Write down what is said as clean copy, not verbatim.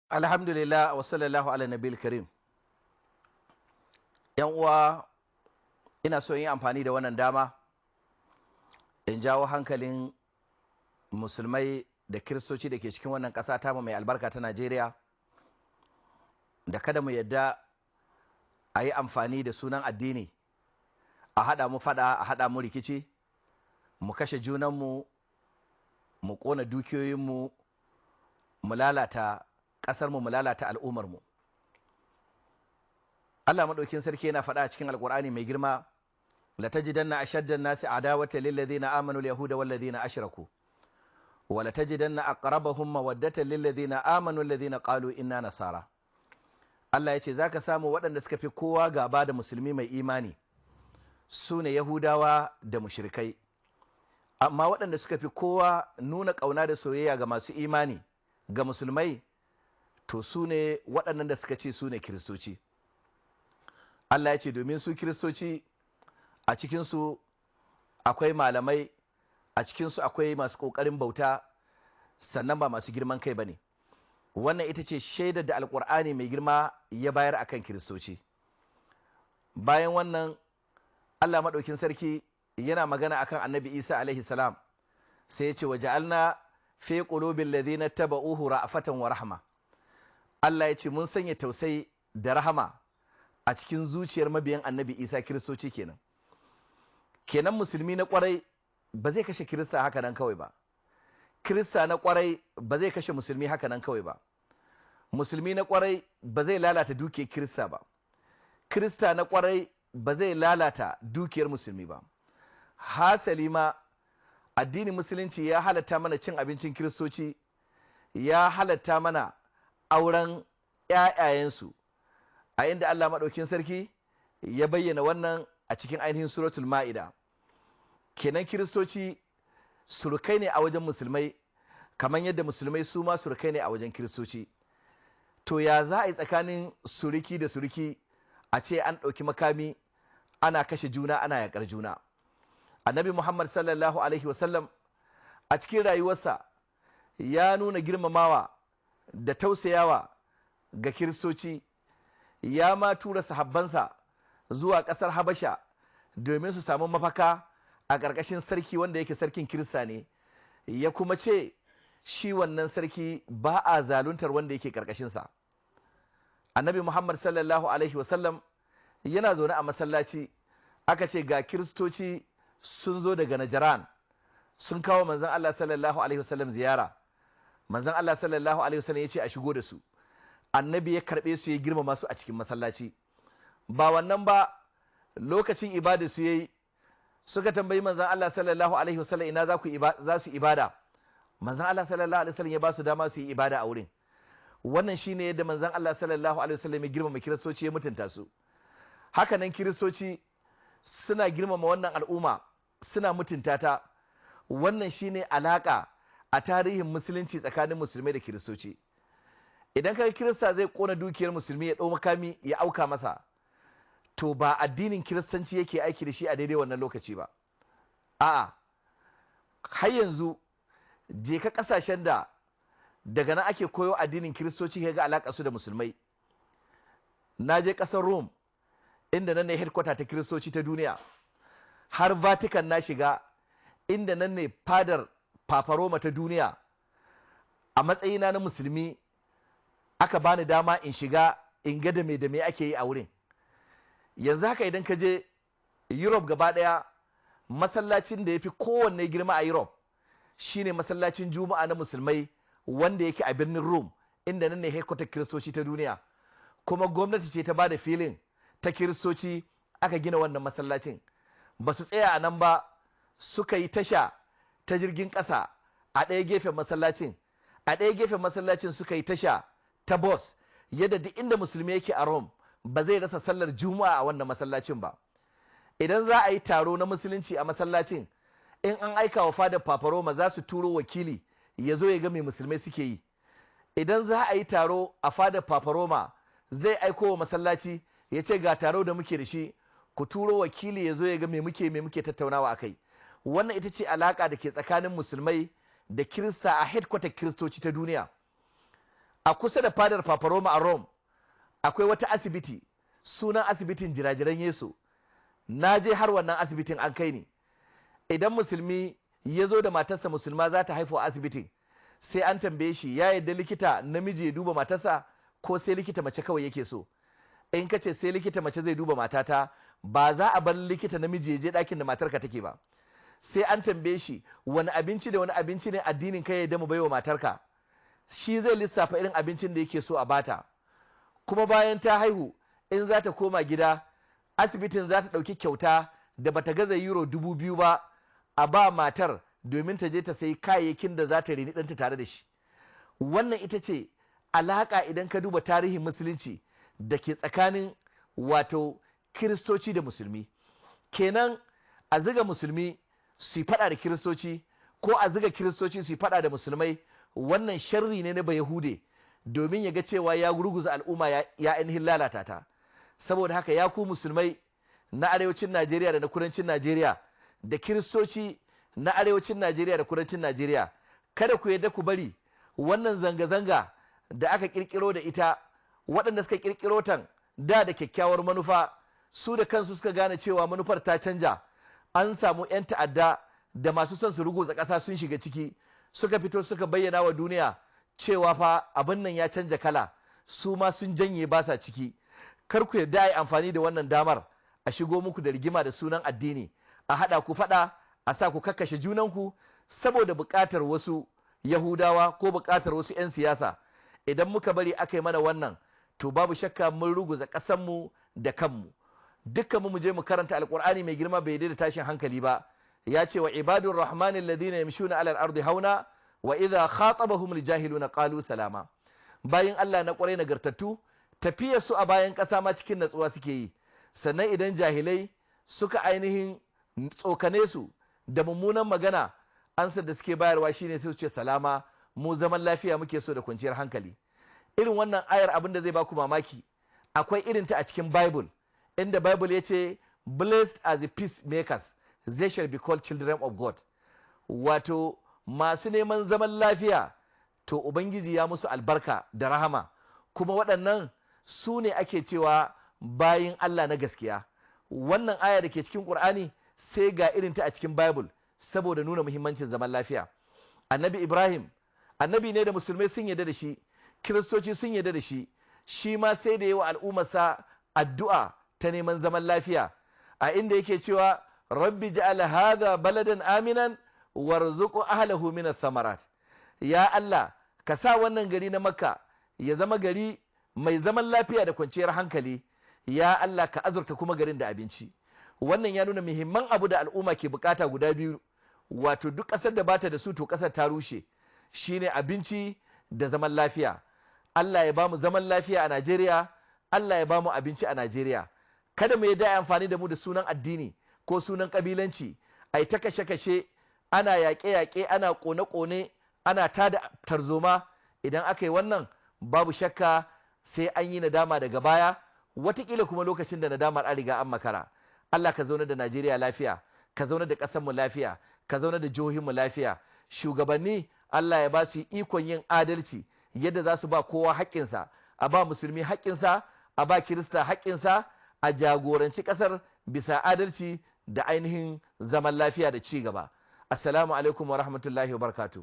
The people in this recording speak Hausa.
Alhamdulillah wa sallallahu ala nabil karim. Yan uwa, ina so in yi amfani da wannan dama in jawo hankalin musulmai da kiristoci da ke cikin wannan ƙasa tamu mai albarka ta Najeriya, da kada mu yadda a yi amfani da sunan addini a haɗa mu faɗa, a haɗa mu rikici, mu kashe junanmu, mu ƙona dukiyoyinmu, mu lalata ƙasarmu, mu lalata al'ummarmu. Allah maɗaukin sarki yana faɗa a cikin Alƙur'ani mai girma: latajidanna ashaddan nasi adawata lilladhina amanu alyahuda walladhina ashraku wa latajidanna aqrabahum mawaddatan lilladhina amanu alladhina qalu inna nasara. Allah ya ce zaka samu waɗanda suka fi kowa gaba da musulmi mai imani su ne Yahudawa da mushrikai, amma waɗanda suka fi kowa nuna ƙauna da soyayya ga masu imani, ga musulmai, to su ne waɗannan da suka ce su ne Kiristoci. Allah ya ce domin su Kiristoci a cikinsu akwai malamai, a cikinsu akwai masu ƙoƙarin bauta, sannan ba masu girman kai ba ne. Wannan ita ce shaidar da Alƙur'ani mai girma ya bayar akan Kiristoci. Bayan wannan, Allah maɗaukin sarki yana magana akan Annabi Isa alaihi salam, sai ya ce: wa ja'alna fi qulubil ladhina taba'uhu ra'fatan wa rahma. Allah ya ce mun sanya tausayi da rahama a cikin zuciyar mabiyan Annabi Isa, Kiristoci kenan. Kenan musulmi na kwarai ba zai kashe Kirista haka nan kawai ba. Kirista na kwarai ba zai kashe musulmi haka nan kawai ba. Musulmi na kwarai ba zai lalata dukiyar Kirista ba. Kirista na kwarai ba zai lalata dukiyar musulmi ba. Hasali ma, addinin Musulunci ya halatta mana cin abincin Kiristoci, ya halatta mana auren 'ya'yayensu, a inda Allah maɗaukin sarki ya bayyana wannan a cikin ainihin Suratul Ma'ida. Kenan Kiristoci surukai ne a wajen musulmai, kamar yadda musulmai su ma surukai ne a wajen Kiristoci. To ya za a yi tsakanin suriki da suriki a ce an ɗauki makami ana kashe juna, ana yaƙar juna? Annabi Muhammad sallallahu alaihi wasallam a cikin rayuwarsa ya nuna girmamawa da tausayawa ga Kiristoci. Ya ma tura sahabbansa zuwa ƙasar Habasha domin su samu mafaka a ƙarƙashin sarki wanda yake sarkin Kirista ne, ya kuma ce shi wannan sarki ba a zaluntar wanda yake ƙarƙashinsa. Annabi Muhammad sallallahu alaihi wasallam yana zaune a masallaci, aka ce ga Kiristoci sun zo daga Najaran, sun kawo manzon Allah sallallahu alaihi wasallam ziyara. Manzon Allah sallallahu alaihi wasallam ya ce a shigo da su. Annabi ya karɓe su, ya girmama su a cikin masallaci. Ba wannan ba, lokacin ibada su yayi, suka tambayi manzon Allah sallallahu alaihi wasallam ina za su ibada. Manzon Allah sallallahu alaihi wasallam ya ba su dama su yi ibada a wurin. Wannan shine yadda manzon Allah sallallahu alaihi wasallam ya girmama Kiristoci, ya mutunta su. Hakanan Kiristoci suna girmama wannan al'umma, suna mutunta ta. Wannan shine alaka a tarihin Musulunci tsakanin musulmai da Kiristoci. Idan kaga Kirista zai kona dukiyar musulmi, ya ɗau makami ya auka masa, to ba addinin Kiristanci yake aiki da shi a daidai wannan lokaci ba. A'a, har yanzu je ka kasashen da daga nan ake koyo addinin Kiristoci, ga alaƙa su da musulmai. Na je ƙasar Rome, inda nan ne headquarter ta Kiristoci ta duniya. Har Vatican na shiga, inda nan ne fadar Papa Roma ta duniya. A matsayina na musulmi aka bani dama in shiga in ga da me da me ake yi a wurin. Yanzu haka idan ka je Europe gaba daya, masallacin da ya fi kowanne girma a Europe shine masallacin Juma'a na musulmai wanda yake a birnin Rome, inda nan ne headquarter Kiristoci ta duniya. Kuma gwamnati ce ta bada filin ta Kiristoci aka gina wannan masallacin. Ba su tsaya a nan ba, suka yi tasha ta jirgin ƙasa a ɗaya gefen masallacin. A ɗaya gefen masallacin suka yi tasha ta bus, yadda duk inda musulmi yake a Rome ba zai rasa sallar Juma'a a wannan masallacin ba. Idan za a yi taro na Musulunci a masallacin, in an aika wa fadar Papa Roma, za su turo wakili ya zo ya ga me musulmai suke yi. Idan za a yi taro a fadar Papa Roma, zai aiko wa masallaci ya ce ga taro da muke da shi, ku turo wakili ya zo ya ga me muke tattaunawa akai. Wannan ita ce alaka da ke tsakanin musulmai da Kirista a headquarter Kiristoci ta duniya. A kusa da fadar Paparoma a Rome akwai wata asibiti, sunan asibitin Jirajiran Yesu. Na je har wannan asibitin, an kai ni. Idan musulmi ya zo da matarsa musulma za ta haifu a asibitin, sai an tambaye shi ya yadda likita namiji ya duba matarsa ko sai likita mace kawai yake so. In ka ce sai likita mace zai duba matata, ba za a bar likita namiji ya je ɗakin da matarka take ba. Sai an tambaye shi wani abinci da wani abinci ne addinin ka ya yarda mu baiwa matarka. Shi zai lissafa irin abincin da yake so a bata. Kuma bayan ta haihu, in za ta koma gida, asibitin za ta ɗauki kyauta da bata gaza euro 2000 ba a ba matar domin ta je ta sayi kayayyakin da za ta reni ɗanta tare da shi. Wannan ita ce alaƙa, idan ka duba tarihin musulunci, da ke tsakanin wato kiristoci da musulmi. Kenan a ziga musulmi su yi faɗa da kiristoci ko a ziga kiristoci su yi faɗa da musulmai, wannan sharri ne na Bayahude domin ya ga cewa ya gurguza al'umma, ya ainihin lalata ta. Saboda haka, ya ku musulmai na arewacin Najeriya da na kudancin Najeriya, da kiristoci na arewacin Najeriya da kudancin Najeriya, kada ku yadda ku bari wannan zanga-zanga da aka kirkiro da ita. Waɗanda suka kirkiro tan da da kyakkyawar manufa, su da kansu suka gane cewa manufar ta canja. An samu 'yan ta'adda da masu son su ruguza ƙasa sun shiga ciki, suka fito suka bayyana wa duniya cewa fa abin nan ya canja kala, su ma sun janye, ba sa ciki. Kar ku yarda a yi amfani da wannan damar a shigo muku da rigima da sunan addini, a haɗa ku faɗa, a sa ku kakkashe junanku saboda buƙatar wasu Yahudawa ko buƙatar wasu 'yan siyasa. Idan muka bari aka yi mana wannan, to babu shakka mun ruguza ƙasanmu da kanmu. Dukkan mu je mu karanta Alƙur'ani mai girma, bai da tashin hankali ba. Ya ce wa ibadur rahmanil ladina yamshuna alal ardi hauna wa idha khatabahum aljahiluna qalu salama. Bayin Allah na kwarai nagartattu, tafiyar su a bayan ƙasa ma cikin natsuwa suke yi. Sannan idan jahilai suka ainihin tsokane su da mummunan magana, ansar da suke bayarwa shine sai su ce salama, mu zaman lafiya muke so da kwanciyar hankali. Irin wannan ayar, abin da zai baku mamaki, akwai irin ta a cikin Bible, inda Bible ya ce, "Blessed are the peacemakers, they shall be called children of God." Wato masu neman zaman lafiya, to Ubangiji ya musu albarka da rahama, kuma waɗannan su ne ake cewa bayin Allah na gaskiya. Wannan aya da ke cikin Ƙur'ani, sai ga irin ta a cikin Bible saboda nuna muhimmancin zaman lafiya. Annabi Ibrahim, annabi ne da musulmai sun yarda da shi, kiristoci sun yarda da shi. Shi ma sai da yawa al'ummarsa addu'a ta neman zaman lafiya, a inda yake cewa, rabbi ja'al hadha baladan aminan warzuq ahlahu min thamarat. Ya Allah, ka sa wannan gari na Makka ya zama gari mai zaman lafiya da kwanciyar hankali. Ya Allah, ka azurta kuma garin da abinci. Wannan ya nuna muhimman abu da al'umma ke bukata guda biyu, wato duk ƙasar da bata da su, to ƙasar ta rushe, shine abinci da zaman lafiya. Allah ya bamu zaman lafiya a Najeriya. Allah ya bamu abinci a Najeriya. Kada mu yadda amfani da mu da sunan addini ko sunan kabilanci, ai ta kashe-kashe, ana yaƙe-yaƙe, ana ƙone-ƙone, ana tada tarzoma. Idan aka yi wannan, babu shakka sai an yi nadama daga baya, watakila kuma lokacin da nadamar an riga an makara. Allah ka zauna da Najeriya lafiya, ka zauna da ƙasarmu lafiya, ka zauna da jihohinmu lafiya. Shugabanni, Allah ya ba su ikon yin adalci yadda za su ba kowa haƙƙinsa, a ba musulmi haƙƙinsa, a ba kirista haƙƙinsa, a jagoranci ƙasar bisa adalci da ainihin zaman lafiya da ci gaba. Assalamu alaikum wa rahmatullahi wa barakatuh.